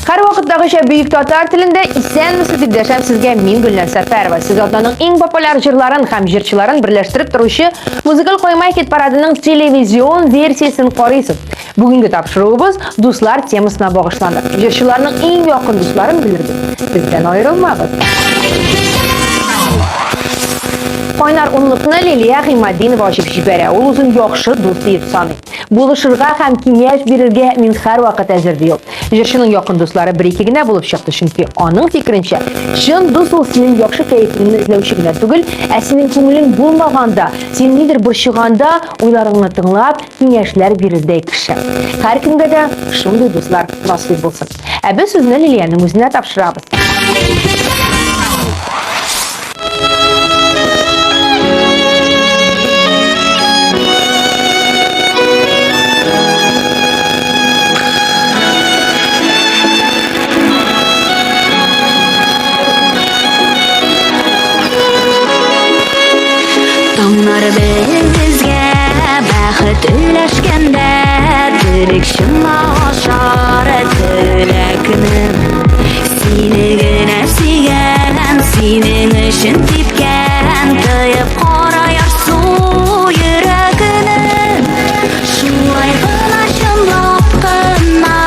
Һәрвакыттагыча бөек татар телендә исәнмесез дип дәшәм сезгә мин Гөлназ Сәфәрова. Сез атнаның иң популяр җырларын һәм җырчыларын берләштереп торучы музыкаль койма хит-парадының телевизион версиясен карыйсыз. Бүгенге тапшыруыбыз дуслар темасына багышланды. Җырчыларның иң якын дусларын белербез. Бездән аерылмагыз. Кайнар унлыкны Лилия Гыйматдинова ачып җибәрә. Ул үзен яхшы дус диеп саный. Булышырга һәм киңәш бирергә мин һәрвакыт әзер, ди ул. Җырчының якын дуслары бер-ике генә булып чыкты, чөнки аның фикеренчә, чын дус ул синең яхшы кәефеңне эзләүче генә түгел, ә синең күңелең булмаганда, син нидер борчыганда, уйларыңны тыңлап, киңәшләр бирердәй кеше. Һәркемгә дә шундый дуслар насыйп булсын. Ә без сүзне Лилиянең үзенә тапшырабыз. Таңнар безгә бәхет өләшкәндә Терек чынла ашар теләкне Сине генә сөйгән, синең өчен типкән Тыеп кара ярсу йөрәкне Шулай гына чынлап кына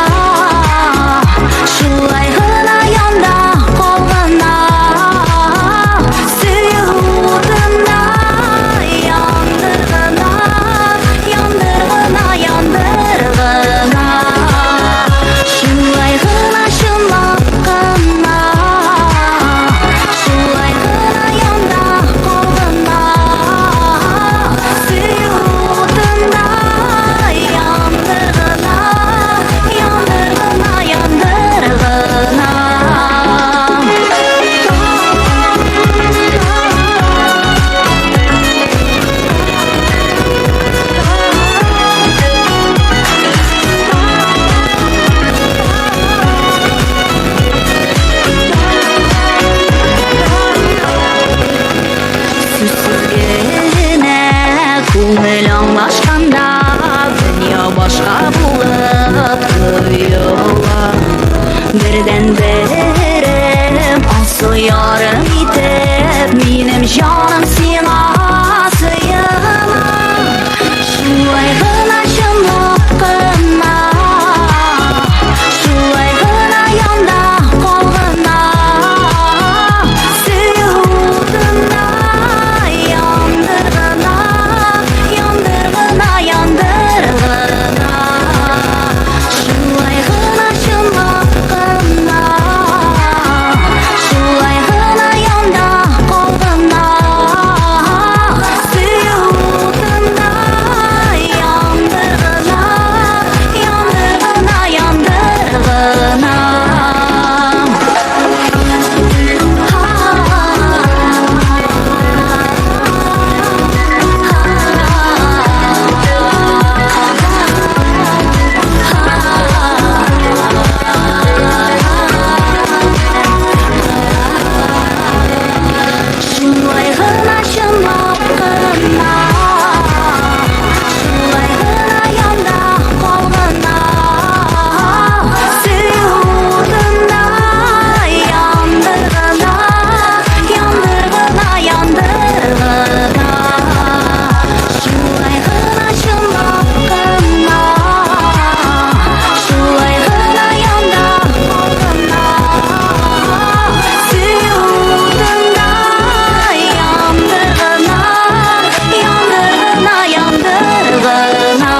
Шулай гына янда калгына Сөю утында яндыргына Яндыргына, яндыргына Шулай гына чынлап кына Шулай гына янда калгына Сөю утында яндыргына Яндыргына, яндыргына. Сүзсез генә күңел аңлашканда дөнья башка булып тоела. Бердән берем алсу ярым итеп минем җаным сиңа сыена. Шулай гына чынлап кына, шулай гына янда калгына. Сөю утында яндыргына, яндыргына, яндыргына. Шулай гына чынлап кына, шулай гына янда калгына. Сөю утында яндыргына, яндыргына, яндыргына. Шулай гына чынлап кына, шулай гына янда калгына. Сөю утында яндыргына, яндыргына, яндыргына. Шулай гына чынлап кына, шулай гына янда калгына. Сөю утында яндыргына, яндыргына, яндыргына.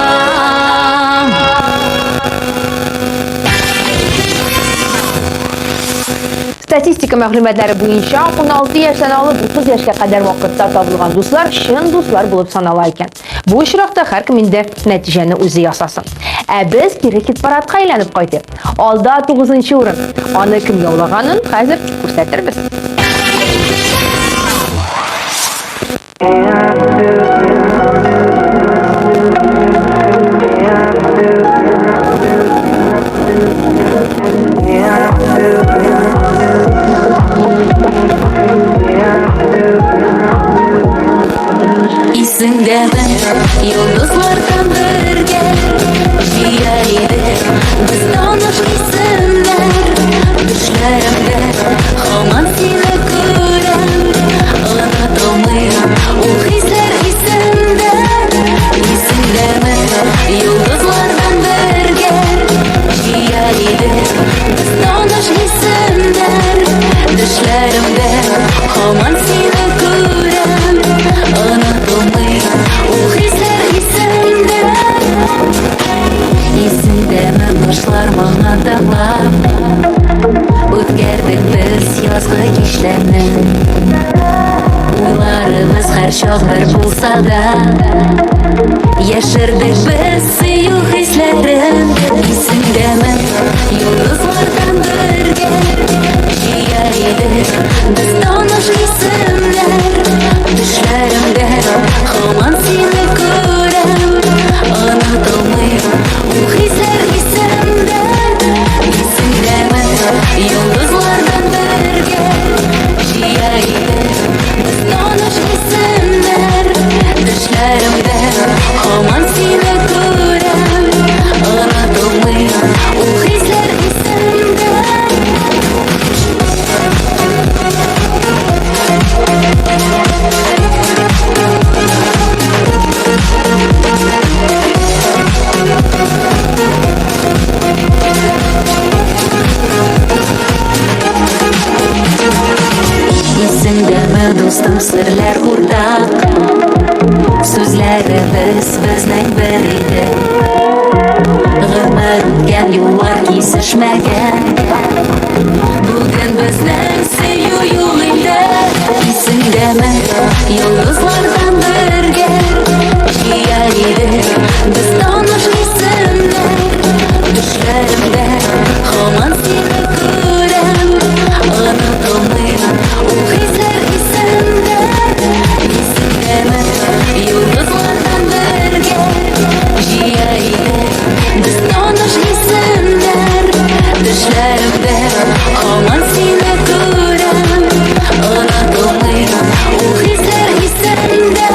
Статистика мәгълүматлары буенча, 16 яшьтән алып 30 яшькә кадәр вакытта табылган дуслар чын дуслар булып санала икән. Бу очракта һәркем инде нәтиҗәне үзе ясасын. Ә без кире хит-парадка әйләнеп кайтыйк. Алда 9 урын. Аны кем яулаганын хәзер күрсәтербез. Исеңдәме, йолдызлардан бергә җыя идек без таныш исемнәр. Төшләремдә һаман сине күрәм, онытылмыйм ул хисләр исемдә. Исеңдәме, йолдызлардан бергә җыя идек без таныш исемнәр. Төшләремдә һаман сине күрәм, онытылмыйм ул хисләр исемдә. Исеңдәме, башлар моңа тыңлап, үткәрдек без язгы кичләрне. Уйларыбыз һәрчак бер булса да, яшердек без сөю хисләрен. Исеңдәме, йолдызлардан бергә җыя идек без таныш исемнәр. Төшләремдә һаман сине күрәм, онытылмыйм ул хисләр исемдә. Исеңдәме, йолдызлардан бергә җыя идек без таныш исемнәр. Төшләремдә һаман сине күрәм, онытылмыйм ул хисләр исемдә. Исеңдәме, дустым, серләр уртак, Сүзләребез безнең бер иде. Гомер үткән, юллар кисешмәгән, Бүген безнең сөю юк инде. Исеңдәме, йолдызлардан бергә җыя идек без таныш исемнәр. Төшләремдә һаман сине күрәм, онытылмыйм ул хисләр исемдә. Исеңдәме, йолдызлардан бергә җыя идек без таныш исемнәр. Төшләремдә һаман сине күрәм, онытылмыйм ул хисләр исемдә.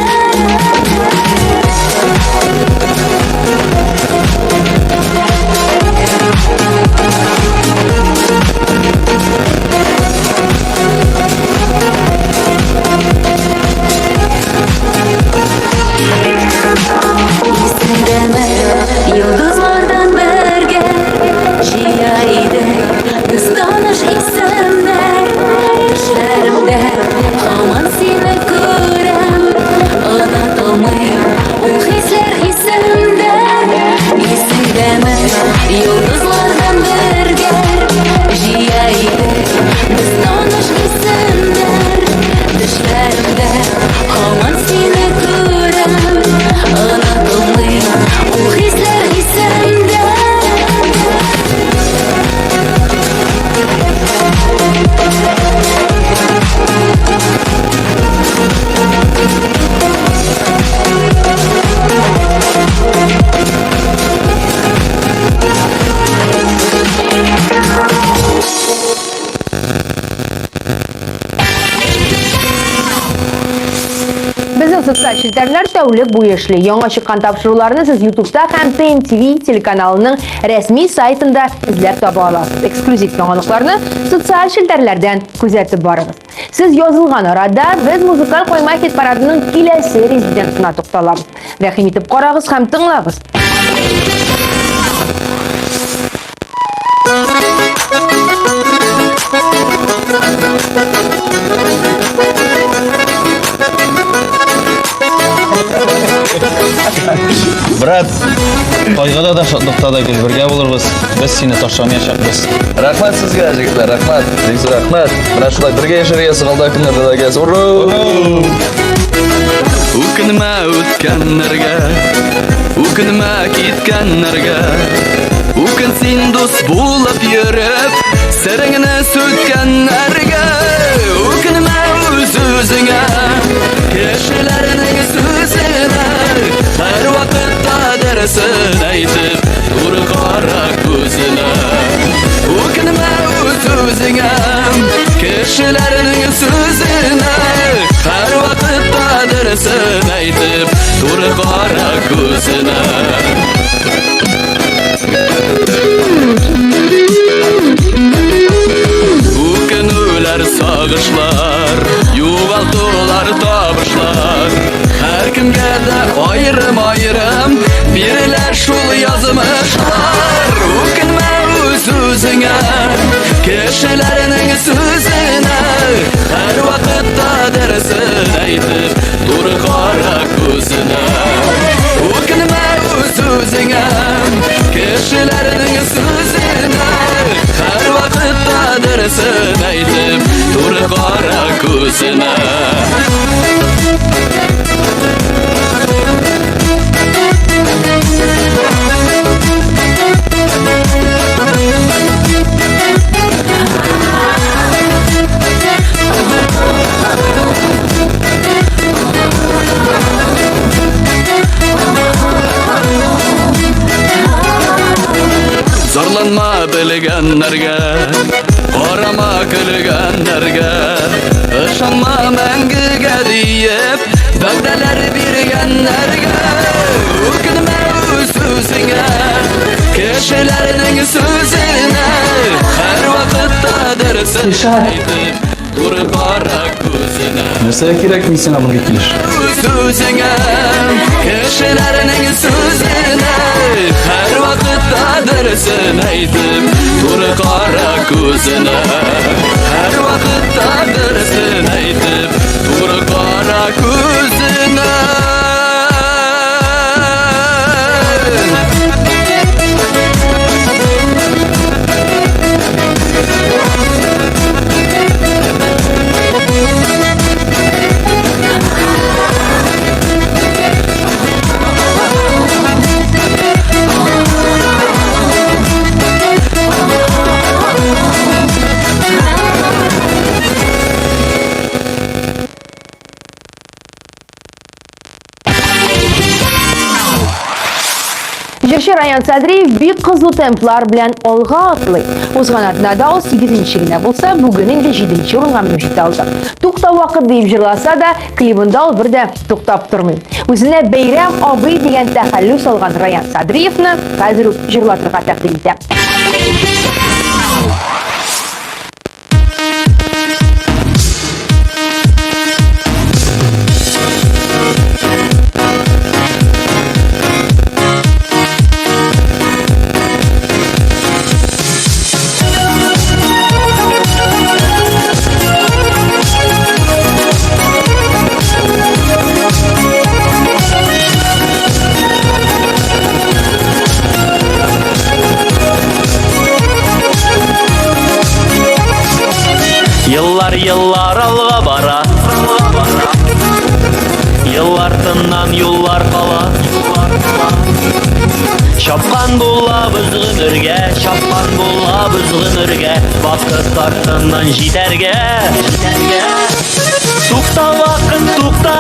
Исеңдәме, йолдызлардан бергә җыя идек без таныш исемнәр. Төшләремдә һаман сине күрәм, онытылмыйм ул хисләр исемдә. Исеңдәме, йолдызлардан бергә җыя идек без таныш исемнәр. Төшләремдә һаман сине күрәм, онытылмыйм ул хисләр исемдә. Безнең социаль челтәрләр тәүлек буе эшли. Яңа чыккан тапшыруларны сез YouTube'та һәм TNTV телеканалының рәсми сайтында эзләп таба аласыз. Эксклюзив яңалыкларны социаль челтәрләрдән күзәтеп барыгыз. Сез язылган арада без музыкаль койма хит-парадының киләсе резидентына тукталабыз. Рәхим итеп карагыз һәм тыңлагыз. Брат, кайгыда да, шатлыкта да гел бергә булырбыз. Без сине ташламаячакбыз. Рәхмәт сезгә, җегетләр, рәхмәт. Бик зур рәхмәт. Менә шулай бергә яшәргә язсын алда көннәрдә дә гәз. Ура! Үкенмә үткәннәргә, үкенмә киткәннәргә. Үкен син дус булып йөреп, сереңне сүткәннәргә. Үкенмә үз-үзеңә, кешеләрнең сүзенә. Һәр вакытта дөресен әйтеп, туры кара күзенә. Үкенмә үз-үзеңә, кешеләрнең сүзенә. Һәр вакытта дөресен әйтеп, Туры кара күзенә. Үкенүләр, сагышлар, югалтулар, табышлар. Һәркемгә дә аерым-аерым бирелә шул язмышлар. Үкенмә үз-үзеңә, кешеләрнең сүзенә. Һәр вакытта дөресен әйтеп, туры кара күзенә. Үкенмә үз-үзеңә, кешеләрнең сүзенә. Һәр вакытта дөресен әйтеп, туры кара күзенә. Зарланма белгәннәргә, карама көлгәннәргә, ышанма мәңгегә диеп, вәгъдәләр биргәннәргә. Үкенмә үз-үзеңә, кешеләрнең сүзенә, һәр вакытта дөресен әйтеп, туры кара күзенә. Нәрсәгә кирәк мин сиңа мондый килеш? Үз-үзеңә, кешеләрнең сүзенә, һәр вакытта дөресен әйтеп, туры кара күзенә. Һәр вакытта дөресен әйтеп, туры кара күзенә. Җырчы Раян Садриев бик кызу темплар белән алга атлый. Узган атнада ул 8-нче генә булса, бүген инде 7-нче урынга менеп җитә алды. Тукта вакыт диеп җырласа да, клибында ул бер дә туктап тормый. Үзенә Бәйрәм абый дигән тәхәллүс алган Раян Садриевны хәзер үк җырлатырга тәкъдим итә. Еллар, еллар алга бара. Ел артыннан юллар кала. Чапкан булабыз гомергә, чапкан булабыз гомергә, вакыт артыннан җитәргә. Тукта, вакыт, тукта,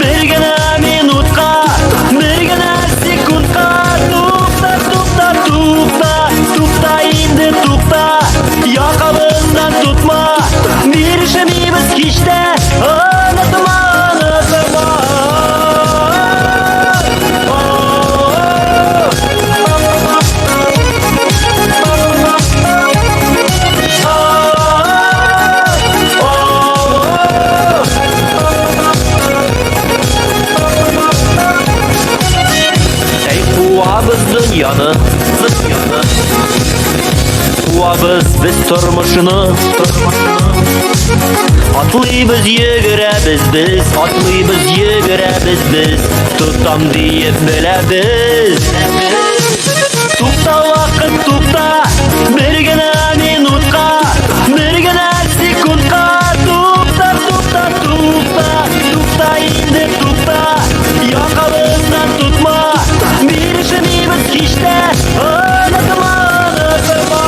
бер генә минутка, бер генә секундка. Тукта, тукта, тукта, тукта инде, тукта, якабыздан тотма, бирешмибез һич тә, онытма, онытма. Әй, куабыз дөньяны, дөньяны. Куабыз без тормышны, тормышны. Атлыйбыз, йөгерәбез без, атлыйбыз, йөгерәбез без, тотам диеп беләбез. Тукта, вакыт, тукта, бер генә минутка, бер генә секундка. Тукта, тукта, тукта, тукта инде, тукта, якабыздан тотма, бирешмибез һич тә, онытма, онытма.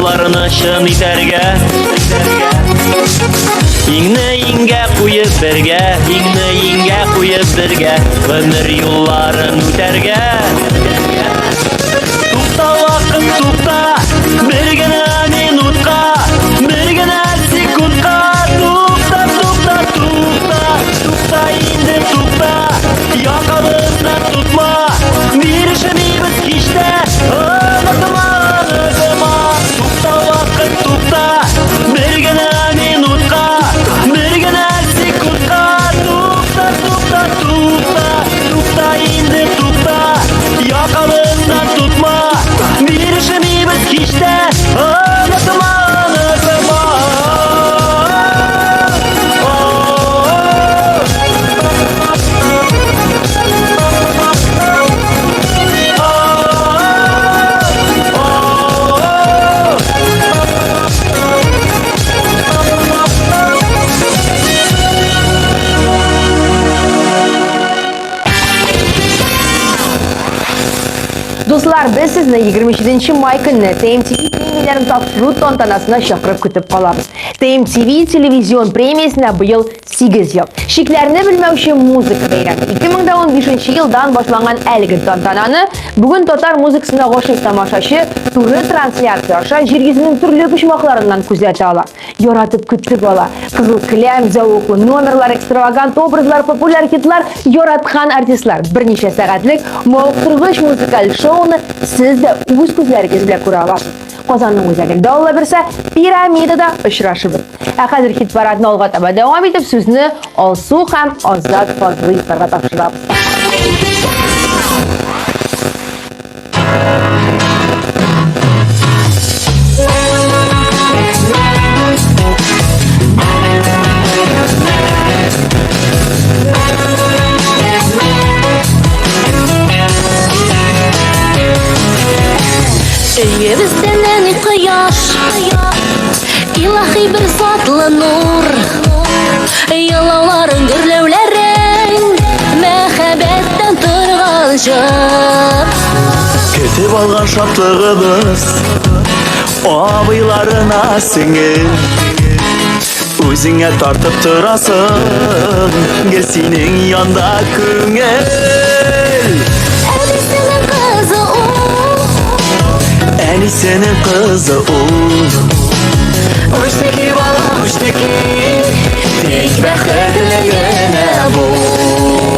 Хыялларны чын итәргә. Иңне иңгә куеп бергә, иңне иңгә куеп бергә, гомер юлларын үтәргә. Тукта, вакыт, тукта, бер генә минутка, бер генә секундка. Тукта, тукта, тукта, тукта инде, тукта, якабыздан тотма, бирешмибез һич тә, онытма, онытма. Тукта, вакыт, тукта, бер генә минутка, бер генә секундка. Тукта, тукта, тукта, тукта инде, тукта, якабыздан тотма, бирешмибез һич тә, онытма, онытма. Дуслар, без сезне 27 май көнне TMTV премияләрен тапшыру тантанасына чакырып көтеп калабыз. TMTV телевизион премиясенә быел 8 ел. Шикләрне белмәүче музыка бәйрәме. 2015 елдан башланган әлеге тантананы бүген татар музыкасына гашыйк тамашачы туры трансляция аша җир йөзенең төрле почмакларыннан күзәтә ала. Яратып көтеп ала. Кызыл келәм, зәвыклы номерлар, экстравагант образлар, популяр хитлар, яраткан артистлар. Берничә сәгатьлек мавыктыргыч музыкаль шоуны сез дә үз күзләрегез белән күрә аласыз. Казанның үзәгендә Алла бирсә, пирамидада очрашырбыз. Ә хәзер хит-парадны алга таба дәвам итеп, сүзне Алсу һәм Азат Фазлыевларга тапшырабыз. Өебездә нәни кояш, Илаһи бер затлы нур. Ялауларың, гөрләүләрең, Мәхәббәттән торган җыр. Көтеп алган шатлыгыбыз абыйларына сеңел. Үзеңә тартып торасың, гел синең янда күңел. Әнисенең кызы ул. Әнисенең кызы ул. Үчтеки балам, үчтеки, тик бәхетле генә бул.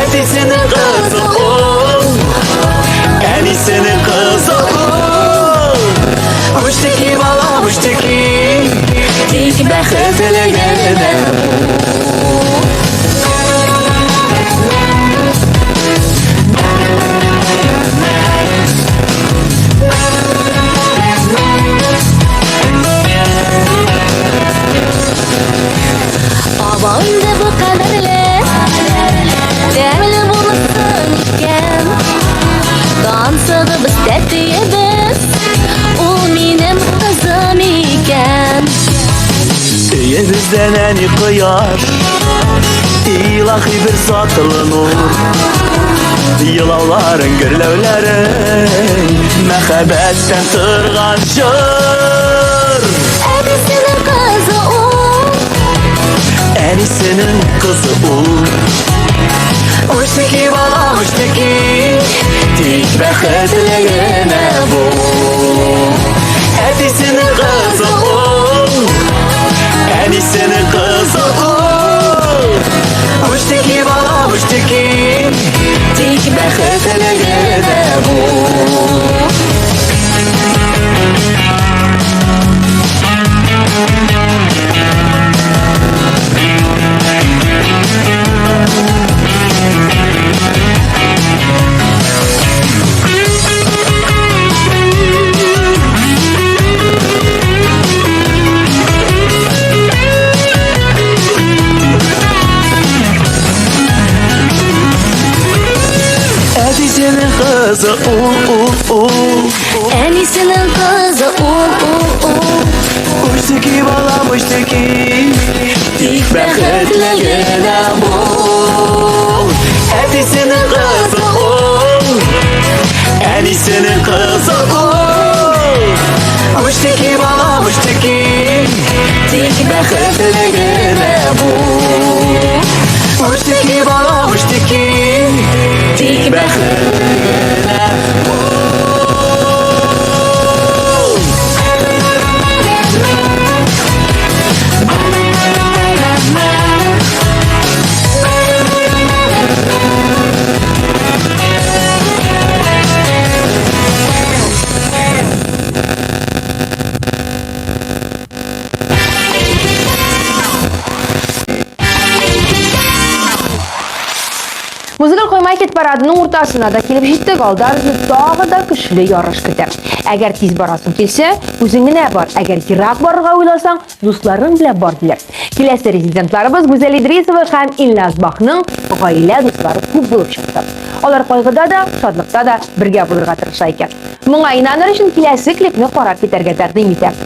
Әтисенең кызы ул, әнисенең кызы ул. Үчтеки балам, үчтеки, тик бәхетле генә бул. Аба инде бу кадәрле Тәмле булырсың икән. Тансыгыбыз, тәтиебез, Ул минем кызым икән. Өебездә нәни кояш, илаһи бер затлы нур. Елауларың, гөрләүләрең, мәхәббәттән торган җыр. Әнисенең кызы ул. Әнисенең кызы ул. Үчтеки балам, үчтеки, тик бәхетле генә бул. Әтисенең кызы ул, әнисенең кызы ул. Үчтеки балам, үчтеки, тик бәхетле генә бул. Әтисенең кызы ул, ул, ул. Әнисенең кызы ул, ул, ул. Үчтеки балам, үчтеки, тик бәхетле генә бул. Әтисенең кызы ул, әнисенең кызы ул. бәхетле генә бул. Үчтеки, балам, үчтеки, тик бәхетле генә бул. Музыкаль койма хит парадының уртасына да килеп җиттек. Алда безне тагы да көчле ярыш көтә. Әгәр тиз барасың килсә, үзең генә бар. Әгәр ерак барырга уйласаң, дусларың белән бар диләр. Киләсе резидентларыбыз Гүзәл Идрисова һәм Илназ Бахның гаилә дуслары күп булып чыкты. Алар кайгыда да, шатлыкта да бергә булырга тырыша икән. Моңа инаныр өчен киләсе клипны карап китәргә тәкъдим итәм.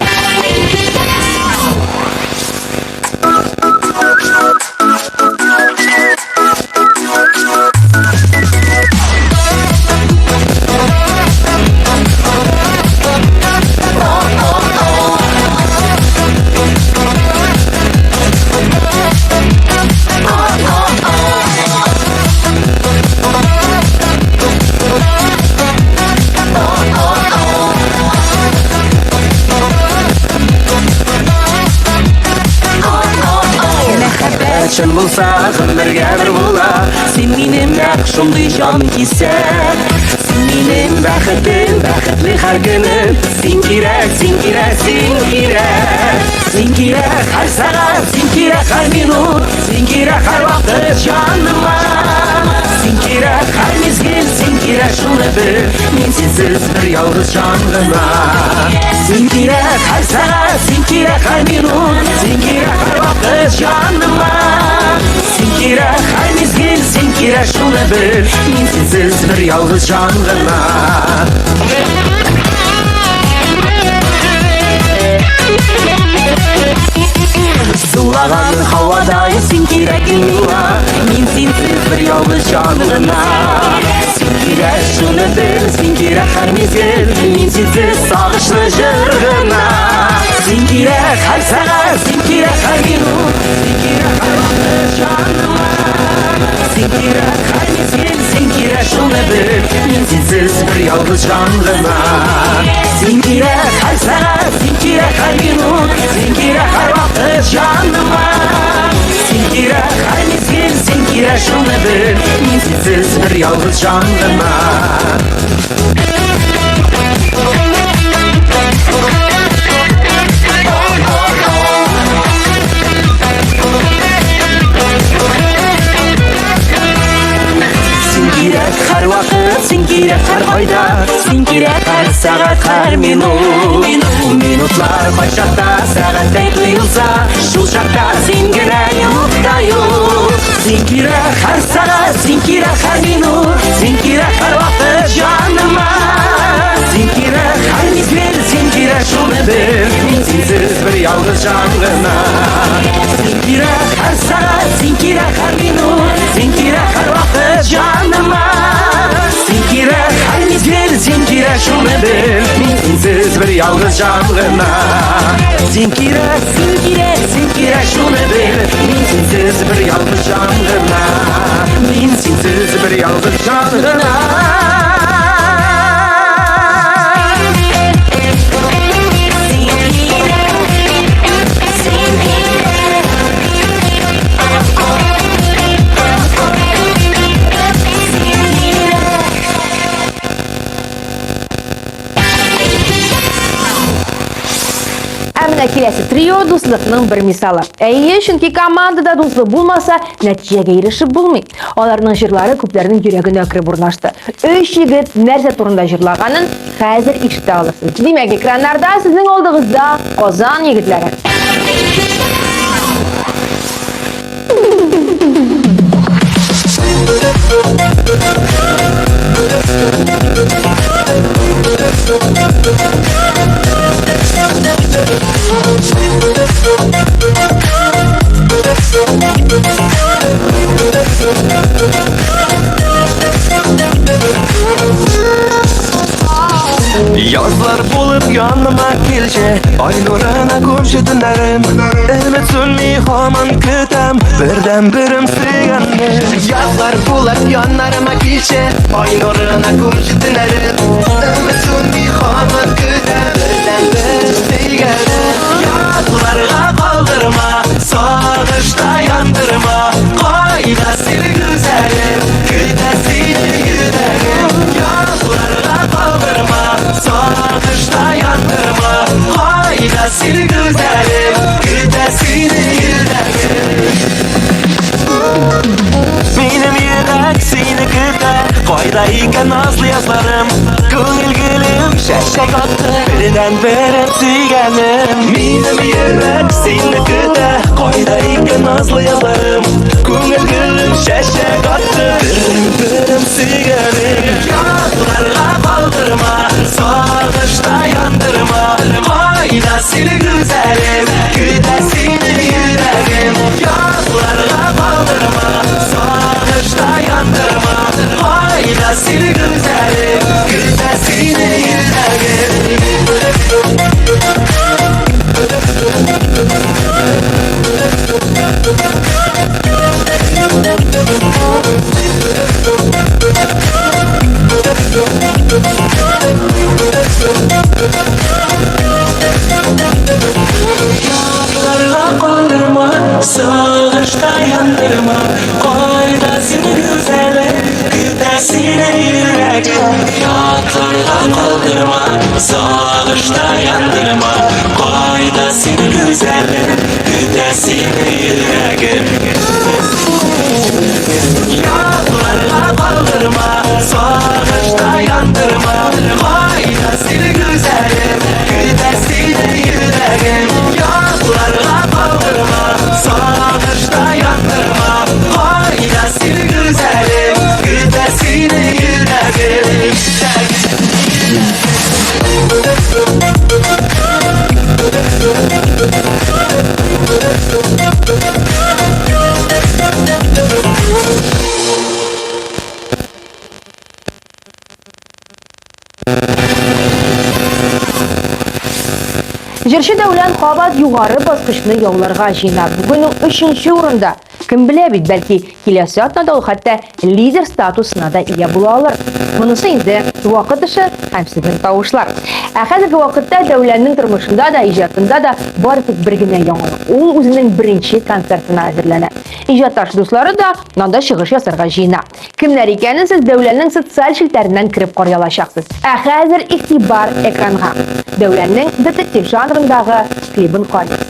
Мәхәббәт чын булса, гомергә бер була. Син минем нәкъ шундый җан кисәк. Син минем бәхетем, бәхетле һәр көнем. Син кирәк, син кирәк, син кирәк. Син кирәк һәр сәгать, син кирәк һәр минут. Син кирәк һәр вакыт җаныма. Син кирәк һәр мизгел, син кирәк шуны бел. Мин синсез бер ялгыз җан гына. Син кирәк һәр сәгать, син кирәк һәр минут. Син кирәк һәр вакыт җаныма. Син кирәк һәр мизгел, син кирәк шуны бел. Мин синсез бер ялгыз җан гына. Сулаган һавадай син кирәк миңа. Мин синсез бер ялгыз җан гына. Син кирәк шуны бел, син кирәк һәр мизгел. Мин синсез сагышлы җыр гына. Син кирәк һәр сәгать, син кирәк һәр минут. Син кирәк һәр вакыт җаныма. Син кирәк һәр мизгел, син кирәк шуны бел. Мин синсез бер ялгыз җан гына. Син кирәк һәр сәгать, син кирәк һәр минут. Син кирәк һәр вакыт җаныма. Син кирәк һәр мизгел, син кирәк шуны бел. Мин синсез бер ялгыз җан гына. Син кирәк һәр вакыт, син кирәк һәр айда, син кирәк һәр сәгать, һәр минут. Минутлар кайчакта сәгатьтәй тоелса, шул чакта син генә юк та юк. Син кирәк һәр сәгать, син кирәк һәр минут, син кирәк һәр вакыт җаныма. Син кирәк һәр мизгел, син кирәк шуны бел. Мин синсез бер ялгыз җан гына. Син кирәк һәр сәгать, син кирәк һәр минут, син кирәк һәр вакыт җаныма. Син кирәк һәр мизгел, син кирәк шуны бел. Мин синсез бер ялгыз җан гына. Син кирәк, син кирәк, син кирәк шуны бел. Мин синсез бер ялгыз җан гына. Мин синсез бер ялгыз җан гына. Ә менә киләсе трио дуслыкның бер мисалы. Әйе, чөнки командада дуслык булмаса, нәтиҗәгә ирешеп булмый. Аларның җырлары күпләрнең йөрәгенә кереп урнашты. Өч егет нәрсә турында җырлаганын хәзер ишетә алырсыз. Димәк, экраннарда сезнең алдыгызда Казан егетләре. Яз Язлар булып яныма килче, Ай нурына күмче төннәрем. Өмет сүнми, һаман көтәм, Бердән-берем сөйгәнне. Язлар булып яннарыма килче, Ай нурына күмче төннәрем. Өмет сүнми, һаман көтәм, Бердән-берем сөйгәнне. Язларга калдырма, Сагышта яндырма, Кайда син, гүзәлем, Көтә сине йөрәгем. Язларга калдырма, Сагышта яндырма, Кайда син, гүзәлем, Көтә сине йөрәгем. Минем йөрәк сине көтә, Кайда икән назлы язларым? Күңел гөлем чәчәк атты, Бердән-берем сөйгәнем. Минем йөрәк сине көтә, Кайда икән назлы язларым? Күңел гөлем чәчәк атты, Бердән-берем сөйгәнем. Язларга калдырма, Сагышта яндырма, Кайда син, гүзәлем, Көтә сине йөрәгем. Язларга калдырма, Сагышта яндырма, Кайда син, гүзәлем, Көтә сине йөрәгем. Язларга калдырма, Сагышта яндырма, Кайда син, гүзәлем, Көтә сине йөрәгем. Ятларга калдырма, Сагышта яндырма, Кайда син, гүзәлем, Көтә сине йөрәгем. Ятларга калдырма, Сагышта яндырма, Кайда син, гүзәлем, Көтә сине йөрәгем. Ятларга калдырма, Сагышта яндырма, Кайда син, гүзәлем, Көтә сине йөрәгем. Җырчы Дәүлән кабат югары баскычны яуларга җыена. Бүген ул өченче урында. Кем белә бит, бәлки киләсе атнада ул хәтта лидер статусына да ия була алыр. Монысы инде вакыт эше һәм сезнең тавышлар. Ә хәзерге вакытта Дәүләннең тормышында да, иҗатында да бары тик бер генә яңалык. Ул үзенең беренче концертына әзерләнә. Иҗатташ дуслары да анда чыгыш ясарга җыена. Кемнәр икәнен сез Дәүләннең социаль челтәреннән кереп карый алачаксыз. Ә хәзер игътибар экранга. Дәүләннең детектив жанрындагы клибын карыйбыз.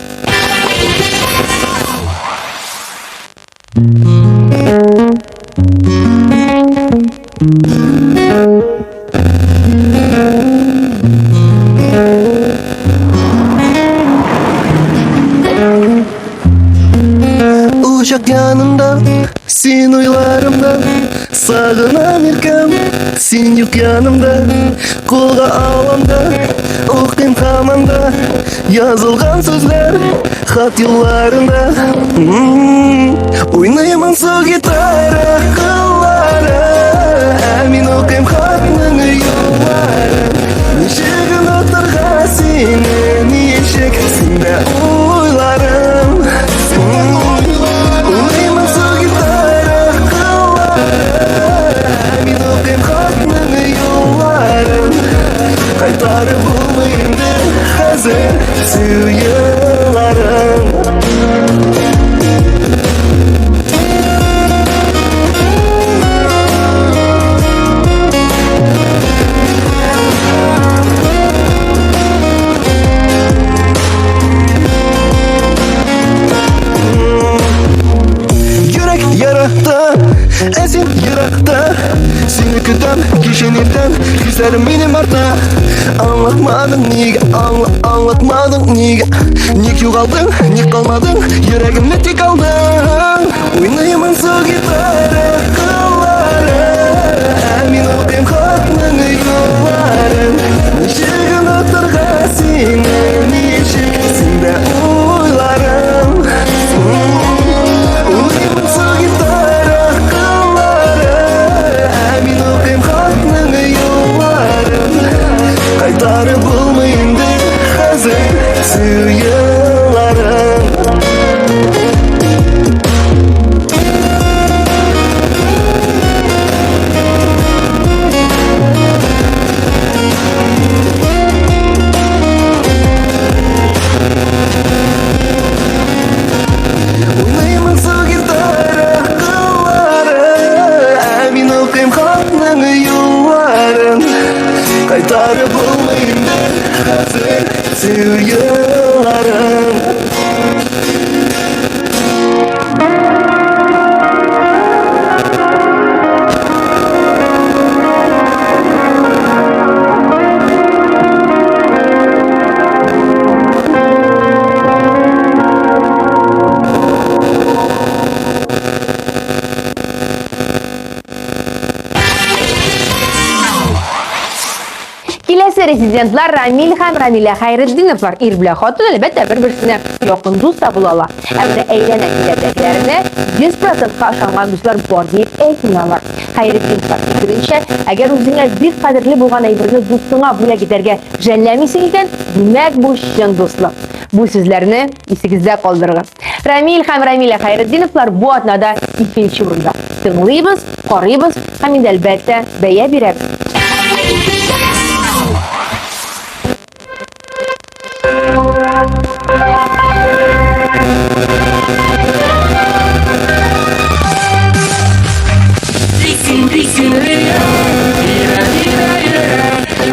Учак янында, син уйларымда, Сагынам иркәм, син юк янымда, Кулга алам да, укыйм һаман да, Язылган сүзләр хат юлларында. Уйныймын су гитара кыллары, Ә мин укыйм хатның юлларын. Ничек онытырга сине, ничек синдә уйларым. Уйныймын су гитара кыллары, Ә мин укыйм хатның юлларын. Кайтарып булмый инде хәзер сөю елларын. Йөрәк ярата, ә син еракта. Сине көтәм кичен иртән, Хисләрем минем арта. Аңлатмадың нигә, аңла, аңлатмадың нигә? Ник югалдың, ник калмадың, Йөрәгемне тик алдың. Уйныймын су гитара кыллары, Ә мин укыйм хатның юлларын. Ничек онытырга сине, ничек синдә уйларым. Уйныймын су гитара кыллары, Ә мин укыйм хатның юлларын. Кайтарып Сөю елларын. Уйныймын су гитара кыллары, Ә мин укыйм хатның юлларын. Кайтарып булмый инде хәзер сөю елларын. Киләсе резидентлар Рамил һәм Рамилә Хәйретдиновлар. Ир белән хатын, әлбәттә, бер-берсенә якын дус та була ала. Ә менә әйләнә киләчәкләренә 100 процентка ышанган дуслар бар диеп әйтми алар. Хәйретдиновлар фикеренчә, әгәр үзеңә бик кадерле булган әйберне дустыңа бүләк итәргә жәлләмисең икән, димәк, бу чын дуслык. Бу сүзләрне исегездә калдырыгыз. Рамил һәм Рамилә Хәйретдиновлар бу атнада икенче урында. Тыңлыйбыз, карыйбыз һәм инде әлбәттә бәя бирәбез.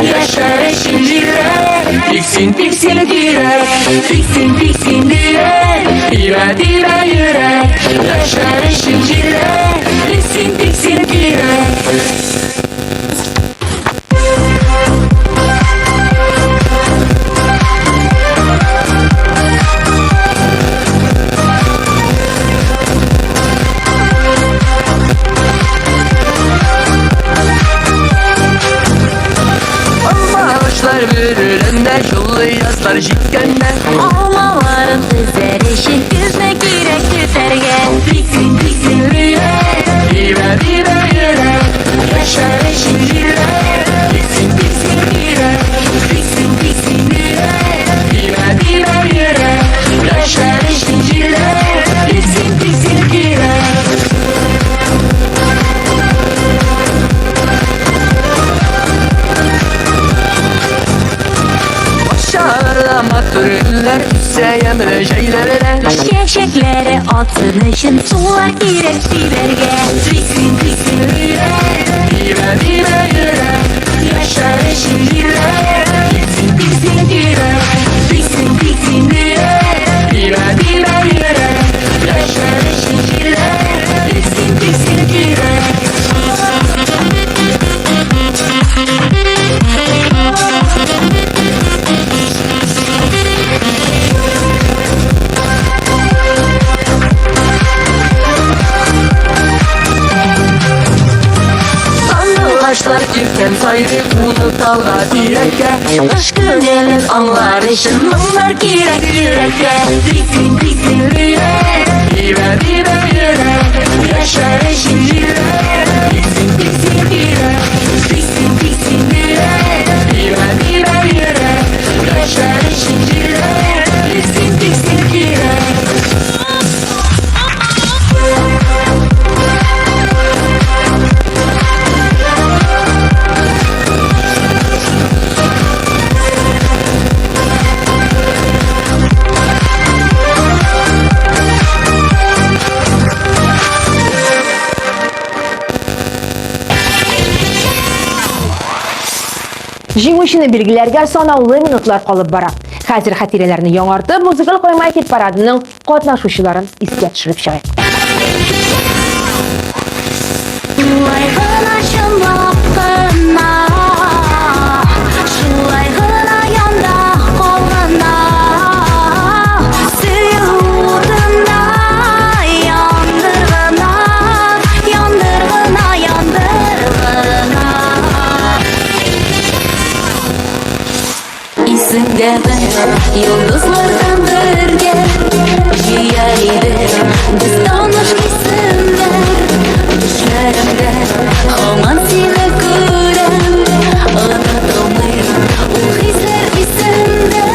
Яшәр өчен җирдә Тик син, тик син кирәк, тик син, тик син кирәк, Тибә, тибә йөрәк, яшәр өчен җирдә, Тик син, тик син кирәк. Алмагачлар бөреләндә, җылы язлар җиткәндә. Алмаларын өзәр өчен көзне кирәк көтәргә. Тик син, тик син йөрәк, тибә, тибә йөрәк, яшәр өчен җирдә. Тик син, тик син йөрәк, тик син, тик син йөрәк, тибә, тибә йөрәк, яшәр өчен җирдә. Тик син, тик син кирәк. Бакчаларда матур гөлләр үсә ямьле җәйләрдә. Чәчәкләре атсын өчен сулар кирәк сибәргә. Тик син, тик син йөрәк, тибә, тибә йөрәк, яшәр өчен җирдә. Тик син, тик син йөрәк, тик син, тик син йөрәк, тибә, тибә йөрәк, яшәр өчен җирдә. Тик син, тик син кирәк. Сандугачлар иртән сайрый кунып талга тирәккә. Кыш күңелен аңлар өчен моңнар кирәк йөрәккә. Тик син, тик син йөрәк, тибә, тибә йөрәк, яшәр өчен җирдә. Тик син, тик син йөрәк, тик син, тик син йөрәк, тибә, тибә йөрәк, яшәр өчен җирдә. Тик син, тик син кирәк. Җиңүчене билгеләргә санаулы минутлар калып бара. Хәзер хатирәләрне яңартып, музыкаль койма хит-парадының катнашучыларын искә төшереп чыгыйк. Шулай гына чынлап кына, шулай гына янда калгана, сөю утында яндыргына, яндыргына, яндыргына. Исеңдәме, йолдызлардан бергә җыя идек без таныш исемнәр. Төшләремдә һаман сине күрәм, онытылмый ул хисләр исемдә.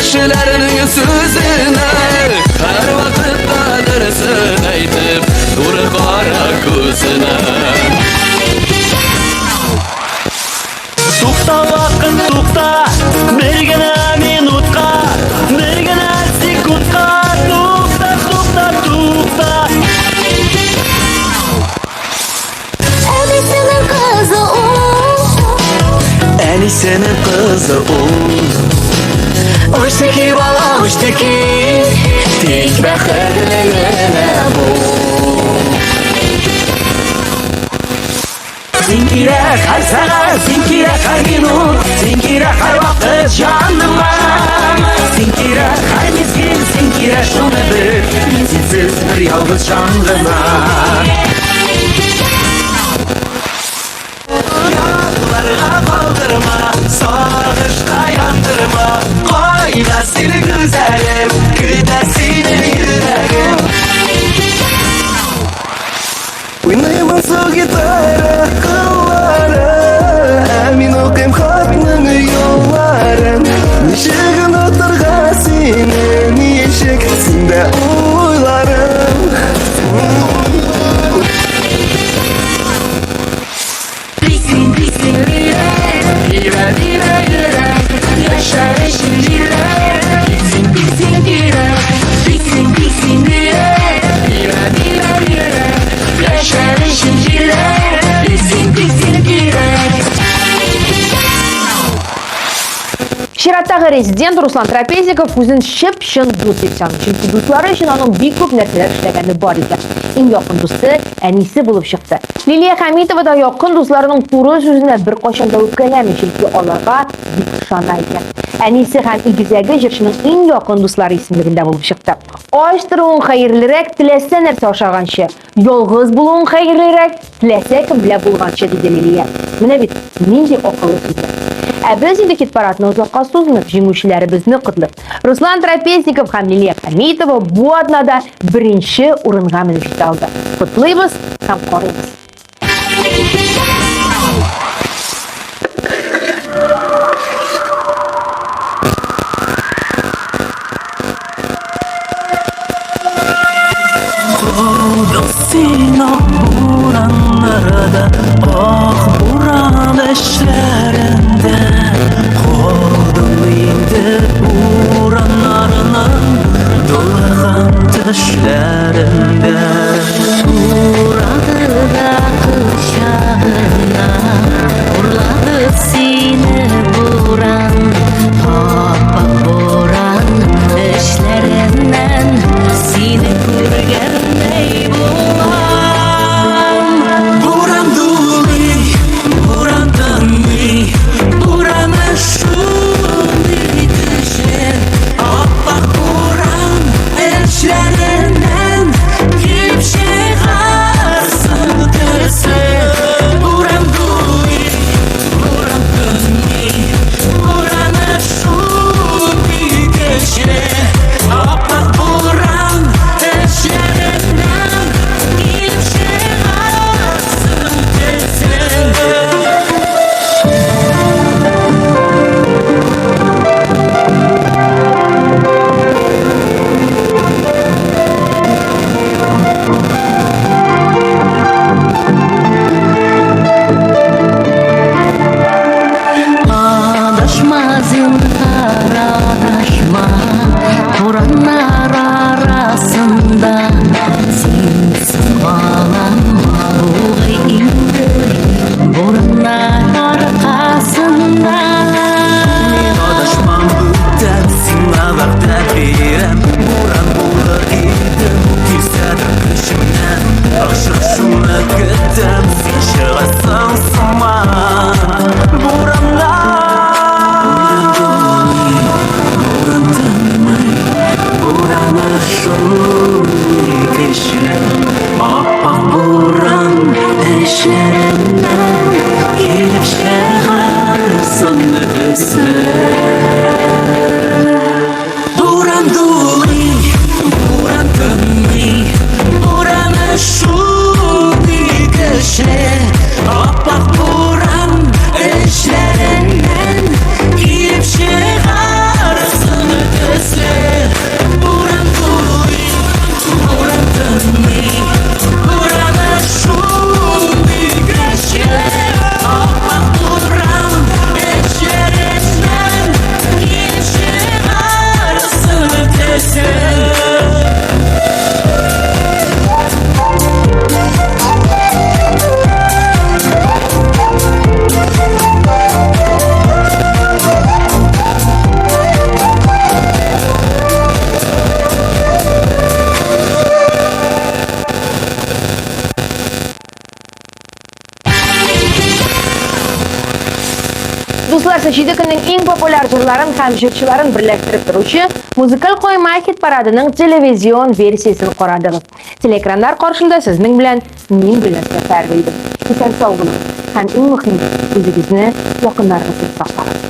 Кешеләрнең сүзенә һәрвакытта дөресен әйтеп, туры кара күзенә. Тукта, вакыт, тукта, бер генә минутка, бер генә секундка, тукта, тукта, тукта. Әнисенең кызы ул. Әнисенең кызы ул. Үчтеки бала, үчтеки, тик бәхетле генә бул. Син кирәк һәр сәгать, син кирәк һәр минут, син кирәк һәр вакыт җаныма. Син кирәк һәр мизгел, син кирәк шуны бел, мин синсез бер ялгыз җан гына. Ятларга калдырма, сагышта яндырма. Кайда син, гүзәлем, көтә сине йөрәгем. Уйный моңсу гитара кыллары, ә мин укыйм хатның юлларын. Ничек онытырга сине, ничек синдә уйларым. Бисин, бисин, йөрәк, тибә, тибә йөрәк, яшәр өчен җирдә. Бисин, бисин, йөрәк, бисин, бисин, йөрәк, тибә, тибә йөрәк, яшәр өчен җирдә. Бисин, бисин, йөрәк. Чираттагы резидент Руслан Трапезников үзен чып-чын дус дип саный, чөнки дуслары өчен аның бик күп нәрсәләр эшләгәне бар икән. Иң якын дусты әнисе булып чыкты. Лилия Хәмитова да якын дусларының туры сүзенә беркайчан да үпкәләми, чөнки аларга бик ышана икән. Әнисе һәм игезәге җырчының иң якын дуслары исемлегендә булып чыкты. Ач торуың хәерлерәк, теләсә нәрсә ашаганчы. Ялгыз булуың хәерлерәк, теләсә кем белән булганчы, диде Лилия. Менә бит нинди акыллы сүзләр. Ә без инде хит-парадны озакка сузмыйк, җиңүчеләребезне котлыйк. Руслан Трапезников һәм Лилия Хәмитова бу атнада беренче урынга менеп җитә алды. Котлыйбыз һәм карыйбыз. Калдың син ак бураннарда, ак буран эчләрендә. Калдың инде бураннарның дулыган төшләрендә. Урады да кочагына, урлады сине буран, ап-ак буран эчләреннән сине күргәндәй булам. Буран дулый, буран тынмый, бураны шундый көчле. Ап-ак буран эчләреннән килеп чыгарсың төсле. Буран дулый, буран тынмый, бураны шундый көчле. Ап-ак буран эчләреннән килеп чыгарсың төсле. Адашма, зинһар, адашма, бураннар арасында синсез калам бугай инде бураннар аркасында. Мин адашмам бүтән, сиңа вәгъдә бирәм. Буран булыр идем, килсә дә көчемнән. Ачык шуны көтәм, син чыгасың сыман бураннан. Буран тынмый, бураны шундый көчле. Ап-ак буран эчләреннән килеп чыгарсың төсле. Буран дулый, буран тынмый, бураны шундый көчле. Ап-ак буран эчләреннән килеп чыгарсың. Дуслар, җиде көннең иң популяр җырларын һәм җырчыларын берләштереп торучы музыкаль койма хит парадының телевизион версиясен карадыгыз. Телеэкраннар каршында сезнең белән мин Гөлназ Сәфәрова идем. Исән сау булыгыз һәм иң мөһиме, үзегезне, якыннарыгызны саклагыз.